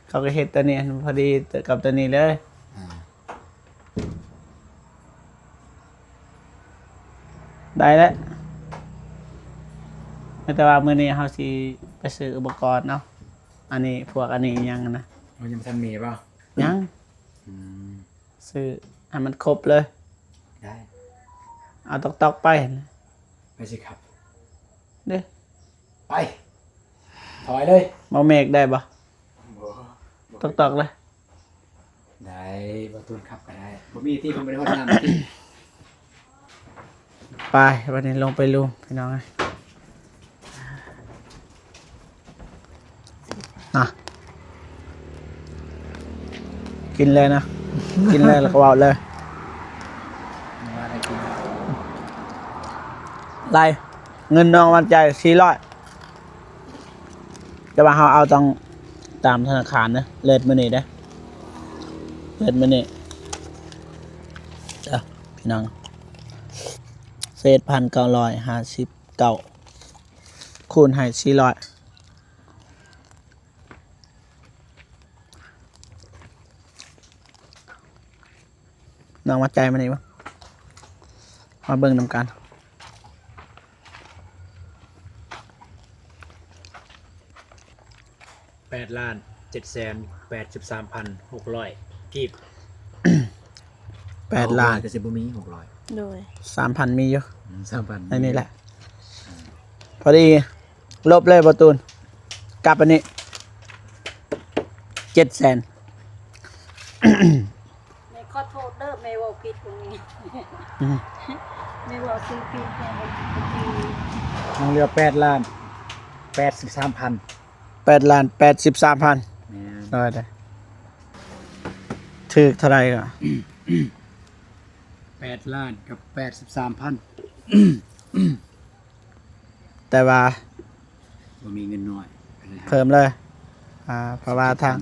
ເຂົາກໍເຮັດຕົວນີ້ໃຫ້ມັນພໍດີກັບຕົວນີ້ເລີຍ ອ່າ ໄດ້ແລ້ວ ເອີ ແຕ່ວ່າມື້ນີ້ເຮົາຊິໄປຊື້ອຸປະກອນເນາະ ອັນນີ້ ພວກອັນນີ້ຫຍັງນະ ເຮົາຍັງບໍ່ທັນມີບໍ່? ຍັງ ອືມ ຊື້ໃຫ້ມັນຄົບເລີຍ ໄດ້ ເອົາຕອກໆໄປ ໄປຊິຄັບ ເດ້ ໄປ ຖອຍເລີຍ ບໍ່ເມກໄດ້ບໍ່? ບໍ່ ບໍ່ ຕອກໆເລີຍ ໄດ້ ບໍ່ຕູນຂັບກໍໄດ້ ບໍ່ມີຕິ ບໍ່ໄດ້ຮອດນ້ຳຕິ ໄປ ບັດນີ້ລົງໄປລຸ່ມ ພີ່ນ້ອງເອີຍ ນະ ກິນເລີຍນະ ກິນເລີຍ ແລ້ວກໍເວົ້າເລີຍ ໄລ່ ເງິນນ້ອງຫວານໃຈ ສີ່ຮ້ອຍ ແຕ່ວ່າເຮົາເອົາຕ້ອງຕາມທະນາຄານເດີ້ ເລດມື້ນີ້ເດີ້ ເລດມື້ນີ້ ເດີ້ ພີ່ນ້ອງ ເສດ ພັນເກົ້າຮ້ອຍຫ້າສິບເກົ້າ ຄູນໃຫ້ສີ່ຮ້ອຍ ນ້ອງຫວານໃຈມານີ້ເບິ່ງ ມາເບິ່ງນຳກັນ ແປດລ້ານເຈັດແສນແປດສິບສາມພັນຫົກຮ້ອຍກີບ ແປດລ້ານ ກໍຊິບໍ່ມີຫົກຮ້ອຍ ໂດຍ ສາມພັນມີຢູ່ ອືມ ສາມພັນ ໃນນີ້ແຫຼະ ອ່າ ພໍດີ ລົບເລີຍບໍ່ຕູນ ກັບອັນນີ້ ເຈັດແສນ ແມ່ຂໍໂທດເດີ້ ແມ່ເວົ້າຜິດຕອນນີ້ ອືມ ແມ່ເວົ້າຊື່ຜິດ ແມ່ບໍ່ຖືກ ຍັງເຫຼືອແປດລ້ານແປດສິບສາມພັນ ແປດລ້ານແປດສິບສາມພັນ ແມ່ນ ໄດ້ ຖືກເທົ່າໃດກໍ ແປດລ້ານກັບແປດສິບສາມພັນ ແຕ່ວ່າບໍ່ມີເງິນນ້ອຍ ເພີ່ມເລີຍ ອ່າ ເພາະວ່າທາງ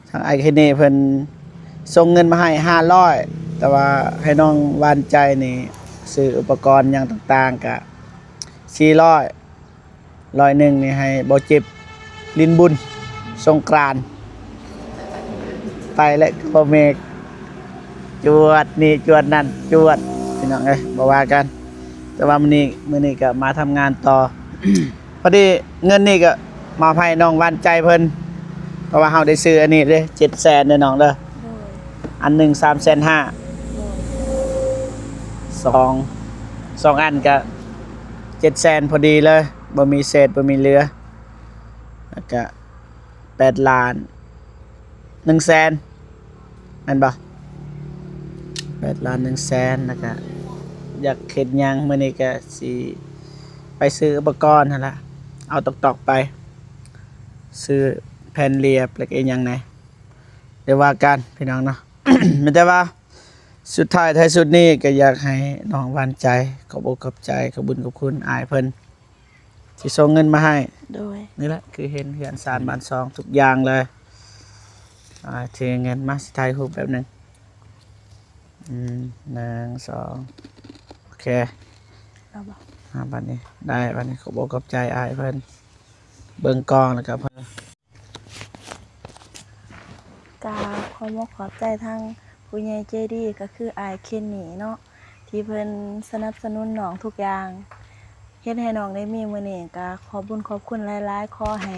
ທາງອ້າຍເຄເນເພິ່ນສົ່ງເງິນມາໃຫ້ຫ້າຮ້ອຍ ແຕ່ວ່າໃຫ້ນ້ອງຫວານໃຈນີ້ຊື້ອຸປະກອນຫຍັງຕ່າງໆກະສີ່ຮ້ອຍ ຮ້ອຍໜຶ່ງນີ້ໃຫ້ບໍ່ເຈັບຫຼິ້ນບຸນສົງການ ໄປແລ້ວກໍບໍ່ເມກ ຈວດນີ້ຈວດນັ້ນ ຈວດ ພີ່ນ້ອງເອີຍ ບໍ່ວ່າກັນ ແຕ່ວ່າມື້ນີ້ ມື້ນີ້ກໍມາທຳງານຕໍ່ ພໍດີເງິນນີ້ກໍມອບໃຫ້ນ້ອງຫວານໃຈເພິ່ນ ເພາະວ່າເຮົາໄດ້ຊື້ອັນນີ້ເດ້ ເຈັດແສນເດ້ນ້ອງເດີ ໂດຍ ອັນໜຶ່ງສາມແສນຫ້າ ໂດຍ ສອງ ສອງອັນກໍເຈັດແສນພໍດີເລີຍ ບໍ່ມີເສດບໍ່ມີເຫຼືອ ແລ້ວກະແປດລ້ານໜຶ່ງແສນ ແມ່ນບໍ່? ແປດລ້ານໜຶ່ງແສນ ແລ້ວກະຢາກເຮັດຫຍັງ ມື້ນີ້ກະຊິໄປຊື້ອຸປະກອນຫັ້ນລະ ເອົາຕອກໆໄປ ຊື້ແຜ່ນລຽບ ແລ້ວກະອີ່ຫຍັງແດ່ ດຽວວ່າກັນພີ່ນ້ອງເນາະ ມີແຕ່ວ່າ ສຸດທ້າຍທ້າຍສຸດນີ້ກໍຢາກໃຫ້ນ້ອງຫວານໃຈ ຂອບອົກຂອບໃຈ ຂອບບຸນຂອບຄຸນອ້າຍເພິ່ນ ທີ່ສົ່ງເງິນມາໃຫ້ ໂດຍ ນີ້ແຫຼະ ຄືເຫັນເຮືອນຊານບ້ານຊ່ອງທຸກຢ່າງເລີຍ ອ່າ ຖືເງິນມາ ຊິຖ່າຍຮູບແປັບໜຶ່ງ ອືມ ໜຶ່ງ ສອງ ໂອເຄ ເອົາບໍ່? ອ່າ ບັດນີ້ໄດ້ ບັດນີ້ຂອບອົກຂອບໃຈອ້າຍເພິ່ນ ເບິ່ງກ້ອງ ແລ້ວກໍເພິ່ນ ກາບຂອບອົກຂອບໃຈທາງຜູ້ໃຫຍ່ໃຈດີ ກໍຄືອ້າຍເຄນນີເນາະ ທີ່ເພິ່ນສະໜັບສະໜູນນ້ອງທຸກຢ່າງ ເຮັດໃຫ້ນ້ອງໄດ້ມີມື້ນີ້ ກະຂອບບຸນຂອບຄຸນຫຼາຍໆ ຂໍໃຫ້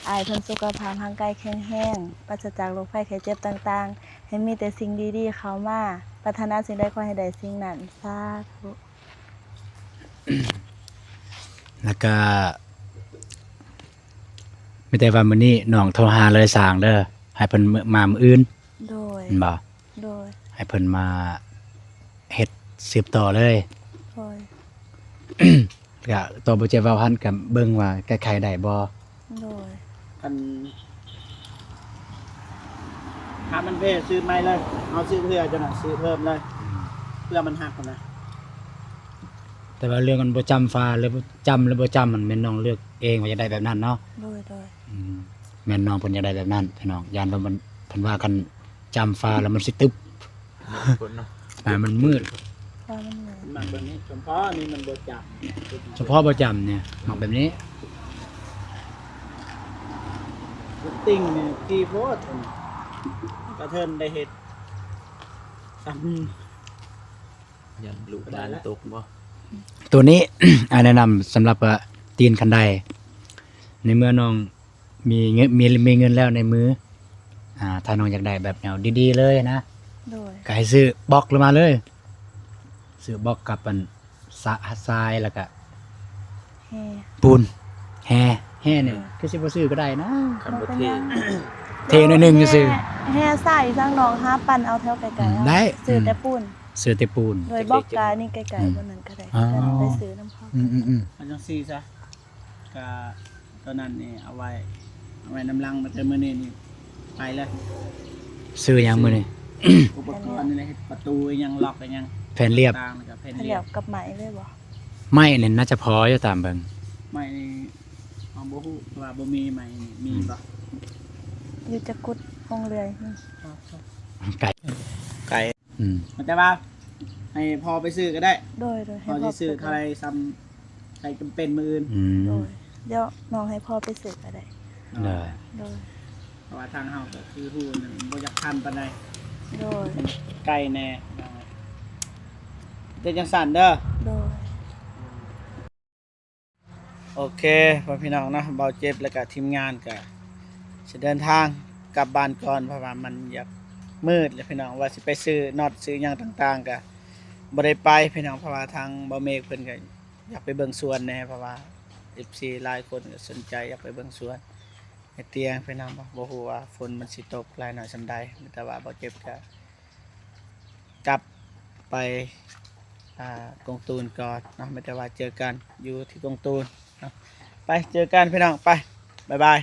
ອ້າຍເພິ່ນສຸຂະພາບຮ່າງກາຍແຂງແຮງ ປາສະຈາກໂລກໄພໄຂ້ເຈັບຕ່າງໆ ໃຫ້ມີແຕ່ສິ່ງດີໆເຂົ້າມາ ປາດຖະໜາສິ່ງໃດຂໍໃຫ້ໄດ້ສິ່ງນັ້ນ ສາທຸ. ແລ້ວກະມີແຕ່ວ່າມື້ນີ້ນ້ອງໂທຫາເລີຍຊ່າງເດີ ໃຫ້ເພິ່ນມາມື້ອື່ນ ໂດຍ ແມ່ນບໍ່? ໂດຍ ໃຫ້ເພິ່ນມາເຮັດສືບຕໍ່ເລີຍ ໂດຍ ກະຕໍ່ບໍ່ເຈັບເວົ້າຫັ້ນ ກະເບິ່ງວ່າແກ້ໄຂໄດ້ບໍ່? ໂດຍ ຄັນ ຖ້າມັນເພຊື້ໃໝ່ເລີຍ ເຮົາຊື້ເພື່ອຈັ່ງນັ້ນ ຊື້ເພີ່ມເລີຍ ອືມ ເພື່ອມັນຫັກຫັ້ນນະ ແຕ່ວ່າເລື່ອງມັນບໍ່ຈຳຟ້າ ຫຼືບໍ່ຈຳ ຫຼືບໍ່ຈຳ ມັນແມ່ນນ້ອງເລືອກເອງວ່າຢາກໄດ້ແບບນັ້ນເນາະ ໂດຍ ໂດຍ ອືມ ແມ່ນນ້ອງເພິ່ນຢາກໄດ້ແບບນັ້ນ ພີ່ນ້ອງ ຢ້ານວ່າມັນ ເພິ່ນວ່າຄັນ ຈຳຟ້າແລ້ວມັນຊິຕຶບ ເນາະ ຟ້າມັນມືດ ຟ້າມັນມືດ ມັກແບບນີ້ ສົມພໍນີ້ມັນບໍ່ຈຳ ສົມພໍບໍ່ຈຳນີ້ ມັກແບບນີ້ ຕິ່ງນີ້ທີ່ໂພດ ກະເທີນໄດ້ເຮັດ ຊ້ຳ ຢ້ານລູກຫຼານຕົກບໍ່? ໂຕນີ້ ອ້າຍແນະນຳສຳລັບວ່າ ຕີນຂັ້ນໄດ. ໃນເມື່ອນ້ອງມີເງິນ ມີ ມີເງິນແລ້ວໃນມື ອ່າ ຖ້ານ້ອງຢາກໄດ້ແບບແນວດີໆເລີຍນະ ໂດຍ ກໍໃຫ້ຊື້ບລັອກລົງມາເລີຍ ຊື້ບລັອກກັບອັນ ຊະ ຊາຍ ແລ້ວກະ ແຮ່ ປູນ ແຮ່ ແຮ່ນີ້ ເອີ ຄືຊິບໍ່ຊື້ກໍໄດ້ນະ ຄັນບໍ່ເທ ບໍ່ເປັນຫຍັງ ເທໜ້ອຍໜຶ່ງຊື່ໆ ແຮ່ ແຮ່ຊາຍ ທາງນ້ອງຫາປັ່ນເອົາແຖວໃກ້ໆ ອືມ ເອົາ ໄດ້ ຊື້ແຕ່ ອືມ ປູນ ຊື້ແຕ່ປູນ ໂດຍບລັອກການີ້ໃກ້ໆ ອືມ ບ່ອນນັ້ນກໍໄດ້ ອືມ ກໍໄປຊື້ນຳເຂົາ ອືມໆໆ ເອົາຈັ່ງຊີ້ຊະ ກະ ຕອນນັ້ນນີ້ເອົາໄວ້ ເອົາໄວ້ນຳຫຼັງ ມາແຕ່ມື້ນີ້ນີ້ໄປເລີຍ ຊື້ຫຍັງມື້ນີ້ ອຸປະກອນນີ້ແຫຼະ ເຮັດປະຕູອີ່ຫຍັງ ລັອກອີ່ຫຍັງ ແຜ່ນລຽບ ຕ່າງໆ ແລ້ວກໍແຜ່ນລຽບ ແຜ່ນລຽບກັບໄມ້ເລີຍບໍ່? ໄມ້ນີ້ໜ້າຈະພໍຢູ່ຕາມເບິ່ງ ໄມ້ນີ້ເຮົາບໍ່ຮູ້ ເພາະວ່າບໍ່ມີໄມ້ນີ້ ມີ ອືມ ບໍ່? ຢູ່ຈະກຸດ ໂຮງເລື່ອຍ ໄກ ໄກ ອືມ ແຕ່ວ່າໃຫ້ພໍ່ໄປຊື້ກໍໄດ້ ໂດຍໆ ໃຫ້ພໍ່ໄປຊື້ ເທົ່າໃດສ່ຳໃສ່ຈຳເປັນມື້ອື່ນ ອືມ ໂດຍ ດຽວນ້ອງໃຫ້ພໍ່ໄປຊື້ກໍໄດ້ ໂດຍ ໂດຍ ເພາະວ່າທາງເຮົາກໍຄືຮູ້ນັ້ນ ບໍ່ຢາກທັນປານໃດ ໂດຍ ມັນໄກແດ່ ເປັນຈັ່ງຊັ້ນເດີ ໂດຍ. ໂອເຄ ພໍ່ແມ່ພີ່ນ້ອງເນາະ ບ່າວເຈັບ ແລ້ວກະທີມງານກະຊິເດີນທາງກັບບ້ານກ່ອນ ເພາະວ່າມັນຢາກມືດແລ້ວພີ່ນ້ອງ ວ່າຊິໄປຊື້ນັອດຊື້ຫຍັງຕ່າງໆ ກະບໍ່ໄດ້ໄປພີ່ນ້ອງ ເພາະວ່າທາງບ່າວເມກເພິ່ນກະຢາກໄປເບິ່ງສວນແດ່ ເພາະວ່າເອັຟຊີຫຼາຍຄົນກະສົນໃຈຢາກໄປເບິ່ງສວນເຮັດຕຽງພີ່ນ້ອງ ບໍ່ ບໍ່ຮູ້ວ່າຝົນມັນຊິຕົກຫຼາຍໜ້ອຍສ່ຳໃດ ແຕ່ວ່າບ່າວເຈັບກະ ກັບໄປ ອ່າ ກົງຕູນກ່ອນເນາະ ແມ່ນແຕ່ວ່າເຈີກັນຢູ່ທີ່ກົງຕູນເນາະ ໄປເຈີກັນພີ່ນ້ອງ ໄປ ບາຍບາຍ.